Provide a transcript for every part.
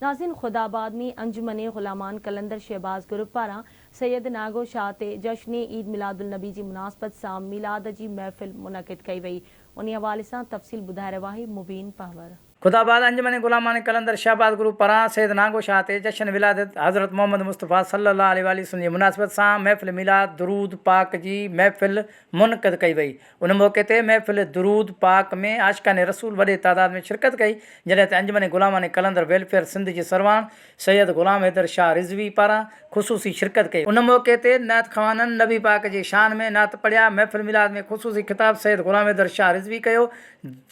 ناظرين خدا آباد ۾ انجمن غلامان قلندر شهباز گروپ پاران سيد ناگو شاهه تي جشن عيد ميلاد النبي جي مناسبت سان ميلاد جي محفل منعقد ڪئي وئي انهي حوالي سان تفصيل ٻڌائي رهيو آهي مبين پنهور. خدا آباد انجمن غلامان قلندر شهباز گروپ پاران سيد نانگو شاهه تي جشن ولادت حضرت محمد مصطفيٰ صلي الله عليه واٰله وسلم جي مناسبت سان محفل ميلاد درود پاڪ جي محفل منعقد ڪئي وئي ان موقعي تي محفل درود پاڪ ۾ عاشقان رسول وڏي تعداد ۾ شرڪت ڪئي، جڏهن ته انجمن غلامان قلندر ويلفيئر سنڌ جي سرواڻ سيد غلام حيدر شاهه رضوي پاران خصوصي شرڪت ڪئي. ان موقعي تي نعت خوانن نبي پاڪ جي شان ۾ نعت پڙهيا، محفل ميلاد ۾ خصوصي خطاب سيد غلام حيدر شاهه رضوي ڪيو،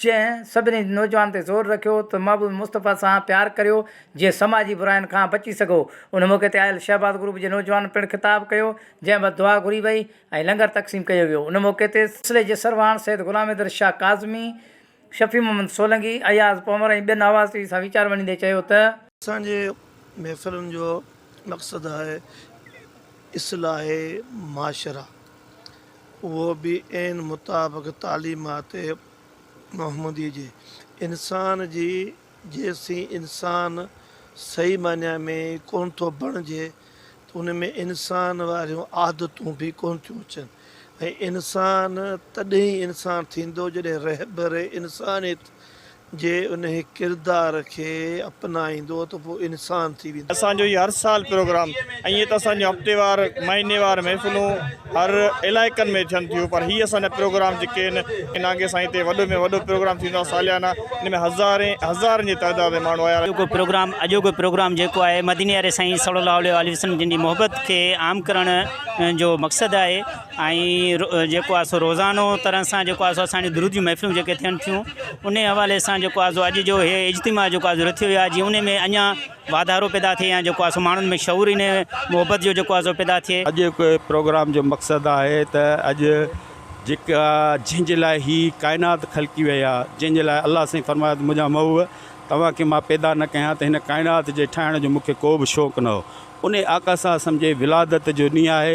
جنهن سڀني نوجوانن تي زور رکيو ته محبوب مصطفيٰ سان پيار ڪريو جيئن سماجي براين کان بچي سگهو. ان موقعي تي آيل شهباز گروپ جي نوجوانن پڻ خطاب ڪيو، جنهن بعد دعا گهري وئي. ۽ لنگر تقسيم ڪيو ويو. ان موقعي تي سلسلي جي سرواڻ سيد غلام حيدر شاهه ڪاظمي، شفيع محمد سولنگي، اياز پنهور ۽ ٻين آواز ٽي وي سان ويچار ونڊيندي چيو ته. اسان جي محفلن جو مقصد آهي اصلاح معاشره اهو به عين مطابق تعليمات محمدي جي انسان جي جيسين انسان صحيح معنيٰ ۾ ڪونه ٿو بڻجي ته ان ۾ انسان واريون عادتون به ڪونه ٿيون اچن ۽ انسان تڏهن ئي انسان ٿيندو جڏهن رهبر انسانيت جي انهي ڪردار کي اپنائيندو ته پوء انسان ٿي ويندو. اسان جو هي هر سال پروگرام ائين ته اسان جون هفتيوار مهينيوار محفلون هر علائقن ۾ ٿين ٿيون پر هي اسان جا پروگرام جيڪي آهن نانگي سائين تي وڏو ۾ وڏو پروگرام ٿيندو آهي ساليانه ان ۾ هزارين هزارن جي تعداد ۾ ماڻهو آيا. اڄوڪو پروگرام اڄوڪو پروگرام جيڪو آهي مديني واري سائين صلي الله عليه واٰله وسلم جن جي محبت کي عام ڪرڻ جو مقصد آهي ۽ جيڪو آهي سو روزانو طرح سان جيڪو آهي سو اسان جون درود جون محفلون جيڪي ٿين ٿيون ان حوالي سان جيڪو آهي سو اڄ جو هي اجتماع جيڪو آهي رٿيو ويو آهي جيئن ان ۾ اڃا واڌارو پيدا ٿئي يا جيڪو آهي سو ماڻهن ۾ شعور ان محبت جو جيڪو آهي سو پيدا ٿئي. اڄوڪي پروگرام جو مقصد آهي ته اڄ جيڪا جنهن جي لاء هي ڪائنات خلقي وئي آهي جنهن جي لاء الله سائين فرمايو ته منهنجا محبوب توهان کي مان پيدا نه ڪيان ته هن ڪائنات جي ٺاهڻ جو مون کي ڪو به شوق نه هو انهي آقا صاحب جي ولادت جو ڏينهن آهي.